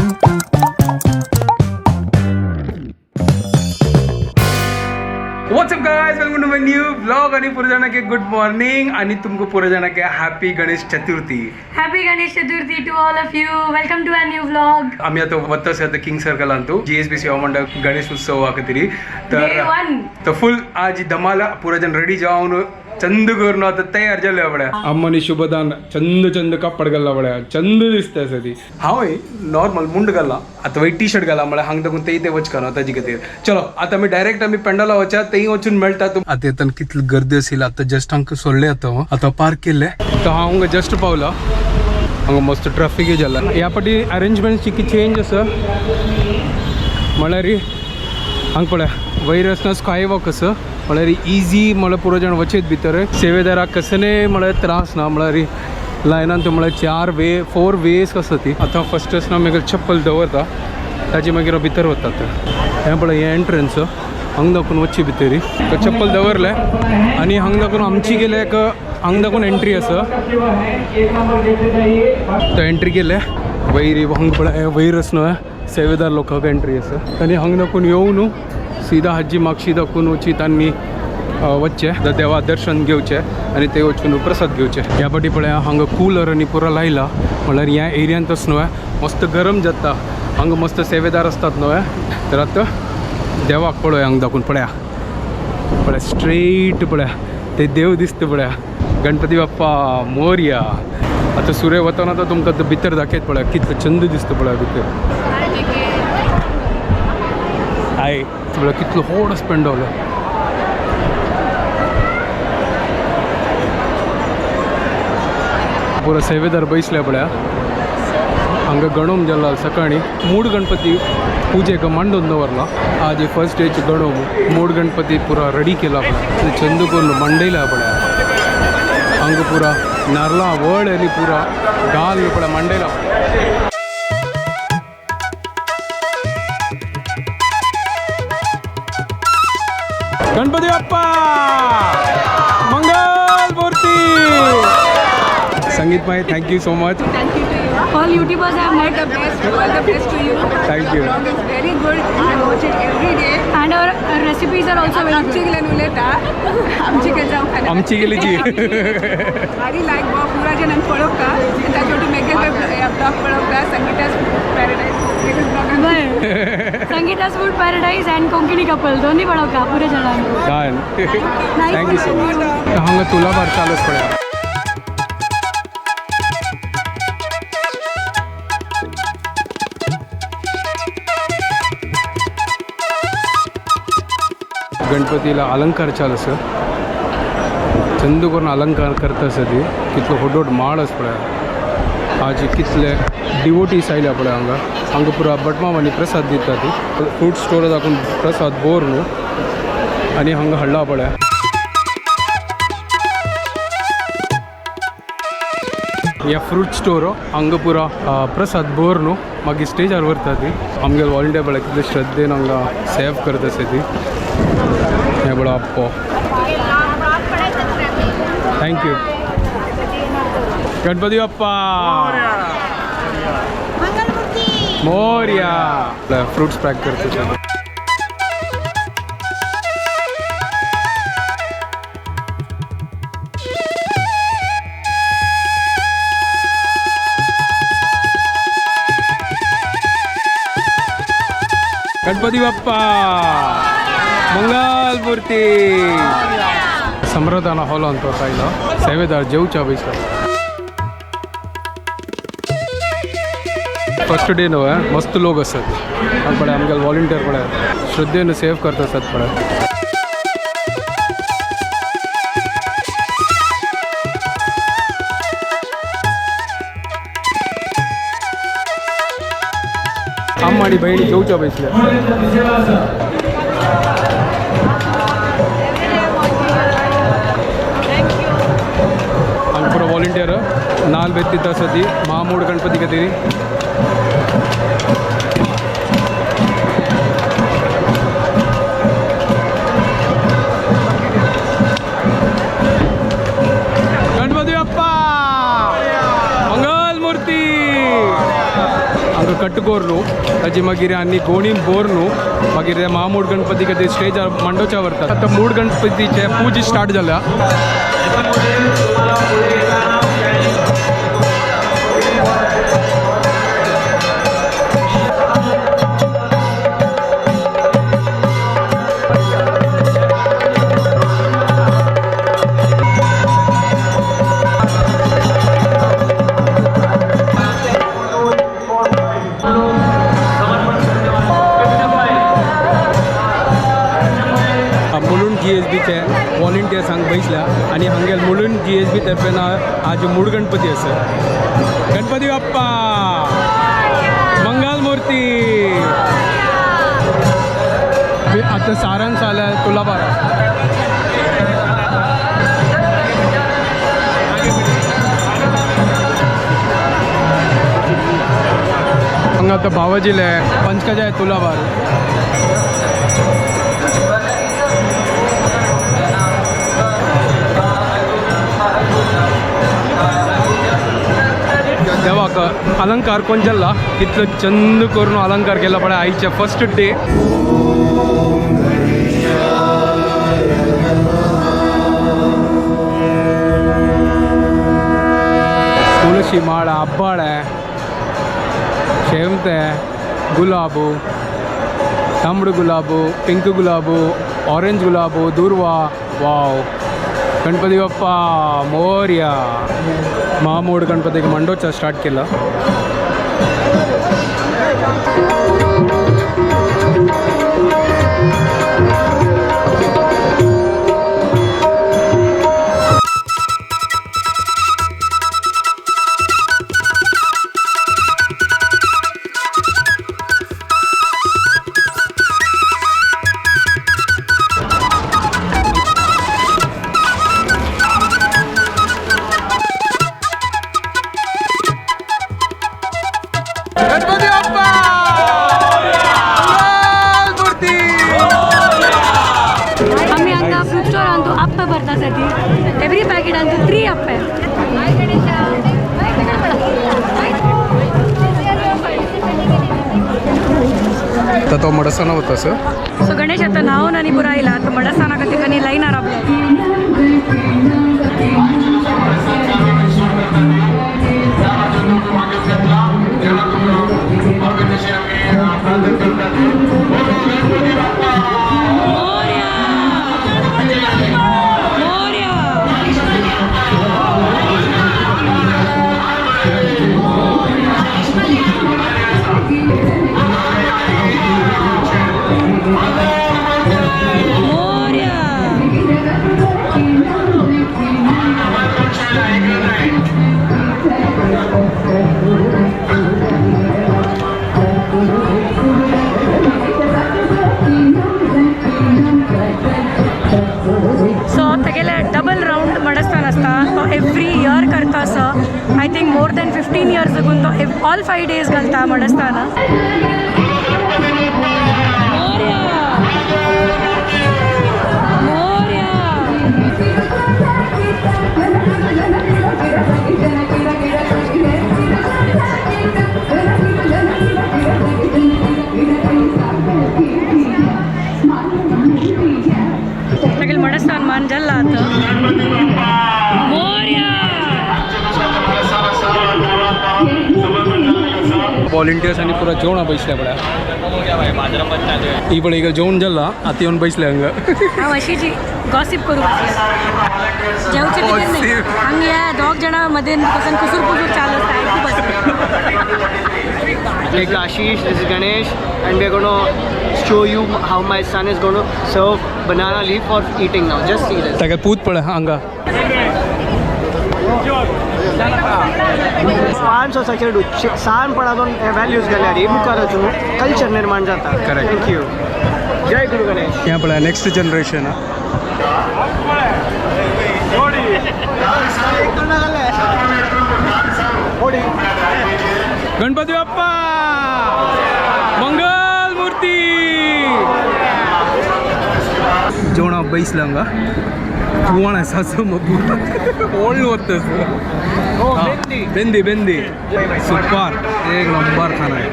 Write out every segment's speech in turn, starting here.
What's up guys, welcome to my new vlog. आणि पुरे जणांके good morning आणि तुमको पुरे जणांके happy Ganesh Chaturthi. Happy Ganesh Chaturthi to all of you. Welcome to our new vlog. आम्ही आता वत्तस आता king circle आणतो जीएसबी सेवा मंडळ गणेश उत्सव खातीर. Day one. तर फुल आज धमाला पुरा जण रेडी जाऊन चंद करून आता तयार झाले बड्या. अम्मानी शुभदान चंद चंद कपड गल्ला बड्या चंद दिसते ती. हांव नॉर्मल मुंड घाला आता वय टी शर्ट घाला म्हळ्यार हांग दाखून ते ते वचका ताजी खातीर. चलो आता आमी डायरेक्ट आमी पेंडला वचा तेय वचून मेळटा. आता येताना कितली गर्दी असेल. आता जस्ट हांगा सोडले आता आता पार्क केले तर हांव जस्ट पावला. हांगा मस्त ट्रॅफिकय जाला. ह्या पाटी अरेंजमेंट चिकी चेंज आसा म्हळ्यार हांगा पळय वयर आसतना स्काय वॉक आसा म्हळ्यार इजी म्हळ्यार पुरो जाण वचेत भितर सेवेदाराक कसले म्हळ्यार त्रास ना. म्हळ्यार लायनान ते म्हळ्यार चार वे फोर वेज आसा ती. आतां फस्ट आसतना मागीर चप्पल दवरता ताजे मागीर हांव भितर वतात. हें पळय हें एंट्रन्स हांगा दाखोवन वचची भितरी तो चप्पल दवरलें आनी हांगा दाखोवन आमची गेले एक हांगा दाखोवन एंट्री आसा. तो एंट्री केले वयर हांगा पळय वयर आसा न्हय सेवेदार लोकांक एंट्री आसा. आनी हांगा दाखोवन येवन न्हू सीधा हाजी मागशी दाखोवन वची तांणी वचचें देवा दर्शन घेवचें आनी ते वचून प्रसाद घेवचे. ह्या पाटी पळय हांगा कुलर आनी पुरो लायला म्हळ्यार ह्या एरियांत तस न्हय मस्त गरम जाता. हांगा मस्त सेवेदार आसतात न्हय. तर आतां देवाक पळय हांगा दाखोवन पळया पळय स्ट्रेट पळया ते देव दिसता पळया गणपती बाप्पा मोरया. आतां सूर्य वतना आतां तुमकां भितर दाखयत पळया कितलो चंद दिसता पळया भितर. हाय पळय कितलो व्हड पेंडॉल. पुरो सेवेदार बैसले पळया. हांगा गणोम जाला सकाळी मूड गणपती पूजेक मांडून दवरला. आज फर्स्ट डेच गणोम मूड गणपती पुरा रेडी केला पळय चंद करून मांडयला पळया. हांगा पुरा नारला वड आनी पुरा गाल पळय मांडयला. गणपती बाप्पा मंगल मूर्ती. संगीत my thank you so much. Thank you to you. All YouTubers have All met the best. All the best to you. Thank you. Your vlog is very good. I watch it every day. And our recipes are also very आमची good. गेल्यान उलयता आमची गेले जावं खाना आमची गेली जी. भारी लायक बा पुरा जणांक पळोवका ताचे वटेन मेगेल ब्लॉग पळोवका संगीता's पॅराडायज मेगेल ब्लॉग. बरं. Sangeeta's food paradise and Konkani couple दोन्ही पळोवका पुरे जणांक. Done. Thank you so much. हांगा तुलाभार चालूच पळया. गणपतीला अलंकार चालू आसा. चंद करून अलंकार करता आसा ती. कितलो व्हड व्हड माळ आसा पळया. आज कितले डिवोटीस आयल्या पळय हांगा. हांगा पुरा भटमाम प्रसाद दिता ती. फ्रूट स्टोर दाखोवन प्रसाद बोर न्हू आनी हांगा हाडला पळय. ह्या फ्रूट स्टोर हांगा पुरा प्रसाद बोर न्हू मागीर स्टेजार व्हरता ती. आमगेले वॉलंटियर पळय कितले श्रद्धेन हांगा सेव करता आसा ती. हें पळय आप्पो. Thank you. Ganpati Bappa Morya. Fruits pack करता. गणपती बाप्पा मंगल मूर्ती. समृद्धाना हॉल अंत आयला सेवेदार जेवच्या बैसला. फर्स्ट डे न्हय मस्त लोक आसतात पळय. आमगे वॉलंटियर पळय श्रद्धेन सेव करता आसतात पळय. आम्माडी बहिणी जेवच्या बैसल्या. हांगा पुरो वॉलंटियर नाल बेत्तीत आसा ती महामूड गणपती खातीर. गणपती बाप्पा मंगल मूर्ती. हांगा कट्ट. बोर न्हू, ताजी मागीर आनी गोणीम बोर न्हू, मागीर ते महामूड गणपती खातीर स्टेजार मांडोवच्या व्हरतात. आतां मूड गणपतीचे पूजा स्टार्ट जाल्या. मुलुंड जीएसबीचे वॉलंटियर्स हांगा बैसल्या आनी हांगेल मुलुंड जीएसबी तर्फेन आज मूड गणपती आसा. गणपती बाप्पा, मंगल मूर्ती. आता सारांश आलाय तुलाभार. हांगा आतां भावाजीले पंचकजा तुलाभार. देवाक अलंकार कोण जाल्ला, कितलो चंद करून अलंकार केला पळय आईचे फर्स्ट डे. तुळशी माळ, आब्बाळे, शेवते, गुलाबू, तांबडो गुलाबू, पिंक गुलाबू, ऑरेंज गुलाबू, दुर्वा. वाव, गणपती बाप्पा मोरया. महामूड गणपतीक मंडोचा स्टार्ट केला. गणपती बाप्पा, मूर्ती. आम्ही हांगा फ्रूट स्टोर आणतो आप्पे भरतासाठी. एवरी पॅकेट आणतो 3 आप्पे. तर तो मडसाना होता सर. सो गणेश आता न्हावन आनी पुरा आयला. आतां मडसाना खातीर आनी लायनार रावले. मोरया, मोरया. मोरया. सो तेगेले डबल रावंड मडस्थान आसता. तो एवरी इयर करता असो. I think more than 15 years लागून तो ऑल 5 डेज घालता मडस्थाना. मोरया, मोरया. तागेले मडस्थान मान जाल्ला आतां. मोरया. व्हॉलंटियर्स आनी पुरा जेवणा बैसल्या पळय. ही पळय इकडे जेवण जाल्ला, आतां येवन बैसल्या हांगा. हांव अशीच गॉसीप करू बसले. जेवचे भितर नाही. हांगा ह्या दोग जाणां मदें पसून कुसूर कुसूर चालू आसता, आयकू बसले. This is Ashish, this is Ganesh, and we are going to show you how my son is going to serve banana leaf for eating now. Just see this. ताका पूत पळय हांगा. 500 सानपणातून व्हॅल्यूज घाल्यार मुखार वचून कल्चर निर्माण जाता. Correct. Thank you. जय गुरु गणेश. हें पळय नेक्स्ट जनरेशन. गणपती बाप्पा, मंगल मूर्ती. जेवणा बैसला हांगा. कुवाण आसा असो मगू ओल्ड वता. हो, बेंदी. बेंदी बेंदी सुपर, एक नंबर खाना आहे.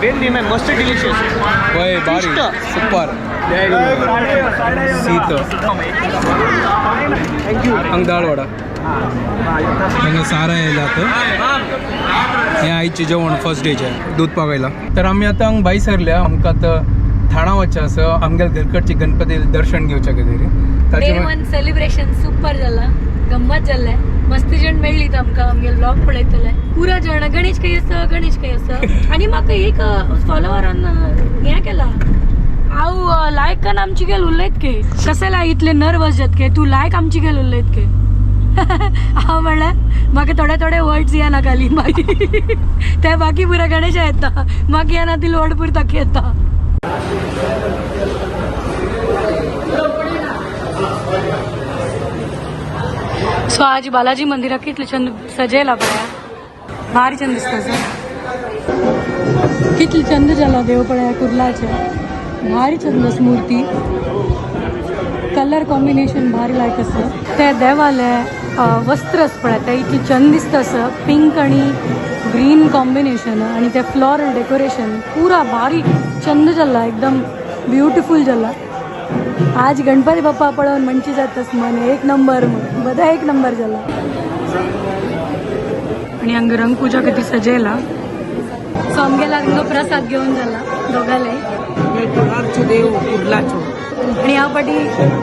बेन मस्त डिलिशियस. वय बारी सुपर शीत. हांगा दाळ वडा, हांगा सारा येयला. आतां हें आयचें जेवण फर्स्ट डेचें दूद पावयला. तर आमी आतां हांगा भायर सरल्या. आमकां आतां ठाणा वचचें आसा, आमगेल्या घरकडचे गणपती दर्शन घेवच्या खातीर. डे ताचे वन सेलिब्रेशन सुपर जाला, गंमत जाल्लें. मस्त जण मेळ्ळी आमकां, आमगे ब्लॉग पळयतले पुरा जण. गणेश खंय आसा, गणेश खंय आसा. आनी म्हाका एक फॉलोवरान हें केला, हांव लायकान आमची गेल उलयत के कशें लाय इतले नर्वस जात के तूं लायक आमची गेल उलयत के. हांव म्हणल्यार म्हाका थोडे थोडे वर्ड्स येना खाली, मागीर ते बाकी पुरा गणेशा येता, म्हाका येना ती वर्ड पुरता येता. सो आज बालाजी मंदिराक कितले चंद सजयला पळया, भारी चंद दिसता सर. कितले चंद जाला देव पळया कुर्लाचे, भारी चंद आसा मूर्ती. कलर कॉम्बिनेशन भारी लायक आसा. ते देवाले वस्त्र आसा पळय, ते इतले चंद दिसता आसा, पिंक आणि ग्रीन कॉम्बिनेशन आणि ते फ्लॉरल डेकोरेशन पुरा भारी चंद जाला, एकदम ब्युटिफूल जाला. आज गणपती बाप्पा पळोवन म्हणची जातस मन एक नंबर म्हण, बदा एक नंबर जाला. आणि हांगा रंगपूजा किती सजयला. सो आमगेला हांगा प्रसाद घेवन जाला दोगाले. देव कुर्लाचो. आणि ह्या पाटी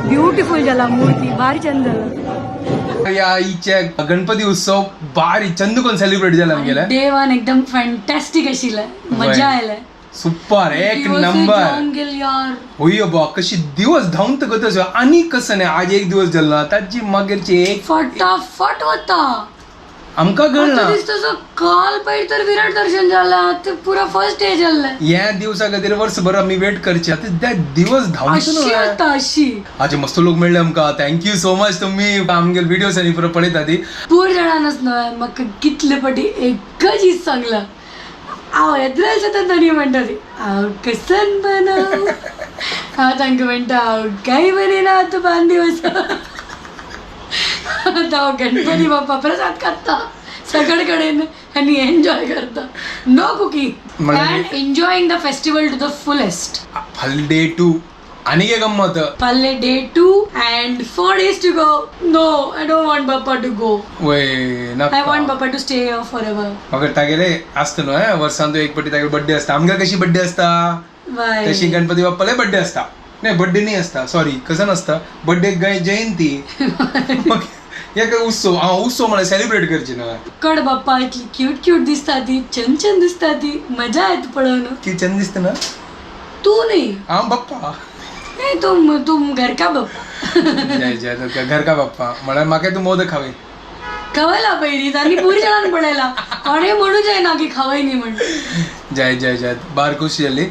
ब्युटिफूल जाला मूर्ती, भारी चंद जाला. या आईचे गणपती उत्सव बारी चंद कोण सेलिब्रेट जाला आमगेले. डे वन एकदम फॅन्टॅस्टिक आशिल्लें, मजा आयले. सुपर एक नंबर. गेल यार. होय बा, कशी दिवस धावून तर गतस आणि कसं नाही. आज एक दिवस जालो ताची मागीरची एक फटाफट वता. आमकां कळना. आता दिसता सो काल पयर तर विराट दर्शन जाला, ते पुरा फर्स्ट डे जाल्लें. ह्या दिवसा खातीर वर्सभर आमी वेट करचे, आतां त्या दिवस धांवचो अशी न्हू. वता अशी. आज मस्त लोक मेळ्ळे आमकां. Thank you so much. तुम्ही आमगे व्हिडिओस आनी पुरो पळयता ती. पूर जाणांच न्हय, म्हाका कितले फाटी एकच दीस सांगला, हांव येतले सतत तरी म्हणटा ती हांव कसन बनव. हांव तांकां म्हणटा हांव कांय बरी ना आतां पांच दिवस. आतां हांव गणपती बाप्पा प्रसाद खाता सगळे कडेन आनी एन्जॉय करता, नो कुकींग म्हणजे- and enjoying the festival to the fullest. फाल्यां डे टू आनी एक गम्मत. फाल्यां day 2 and 4 days to go. No, I don't want Bappa to go. वय I want नाका. Bappa to stay forever. मगर तागेले आसता न्हू वर्सान तो एक पटी तागेले बड्डे आसता. आमगे कशी बड्डे आसता बाय. तशी गणपती बाप्पाले बड्डे आसता. नाही बड्डे नाही असता, सॉरी, कसं नसता बड्डे, जयंती. मग एक उत्सव, हा उत्सव म्हळ्यार सेलिब्रेट करची न्हू. कड बाप्पा इतली क्यूट क्यूट दिसता ती, चंद चंद दिसता ती, मजा येता पळोवन. की चंद दिसता ना. तू नाही. हा बाप्पा. नाही, तुम तुम घर का बाप्पा. जय जय घर का बाप्पा म्हळ्यार म्हाका तूं मोदक खावे. खवयला पहिली आणि पुरी जणांना पळयला, कोणे म्हणू जायना की खवय न्ही म्हण. जय जय जय, बार खुशी जाली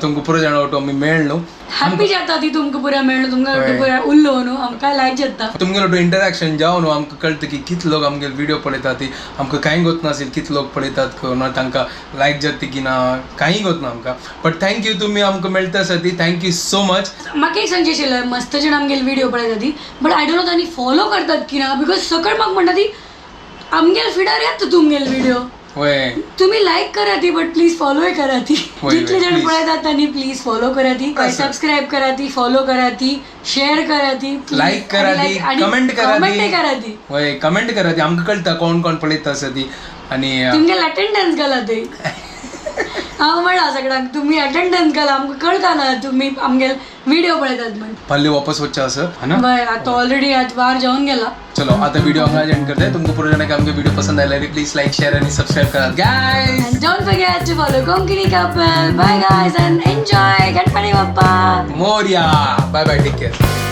तुमकां पुरो जाणा वाटो आमी मेळ न्हू. हॅपी जाता ती तुमकां पुरा मेळ्ळो, तुमकां हय. पुरा उरलो न्हू, आमकां लायक जाता. तुमगेलो इंटरॅक्शन जावं न्हू, आमकां कळटा की कितले लोक आमगेले व्हिडिओ पळयतात. ती आमकां कांय गोत नासील कितले लोक पळयतात ना, तांकां लायक जाता की ना, कांय गोत ना आमकां. बट thank you, तुमी आमकां मेळटा आसा ती. Thank you so much. म्हाका एक सांगचें आशिल्लें, मस्त जाण आमगेले व्हिडिओ पळयता ती, बट I don't know तांणी फॉलो करतात की ना, because सकळ म्हाका म्हणटा ती आमगेले फिडार येता तुमगेले व्हिडिओ. वय. तुम्ही लाईक करा ती, बट प्लीज फॉलोय करा ती. होय, जितले जण please. पळयतात त्यांनी प्लीज फॉलो करा ती, असं. सबस्क्राईब करा ती, फॉलो करा ती, शेअर करा ती, please. लायक करा आणि ती, like- आणि कमेंट करा कमेंट ती. करा ती. वय, कमेंट करा ती. आमकां कळटा कोण कोण पळयता आसा ती. आनी तुमगे अटेंडन्स घाला ते. हांव म्हणला सगळ्यांक तुम्ही अटेंडन्स घाला, आमकां कळटा ना तुम्ही आमगे व्हिडिओ पळयतात म्हण. फाल्यां वापस वचचें आसा है ना. बरं, आता ऑलरेडी आज वार जाऊन गेला. चलो, आता व्हिडिओ हांगा एंड करते. तुमकां पुरो जाणांक आमगे व्हिडिओ पसंद आयल्यार प्लीज लायक, शेअर आनी सबस्क्राईब करात guys. And don't forget to follow Konkani Couple. Bye guys and enjoy Ganpati Bappa. Morya. Bye bye, take care.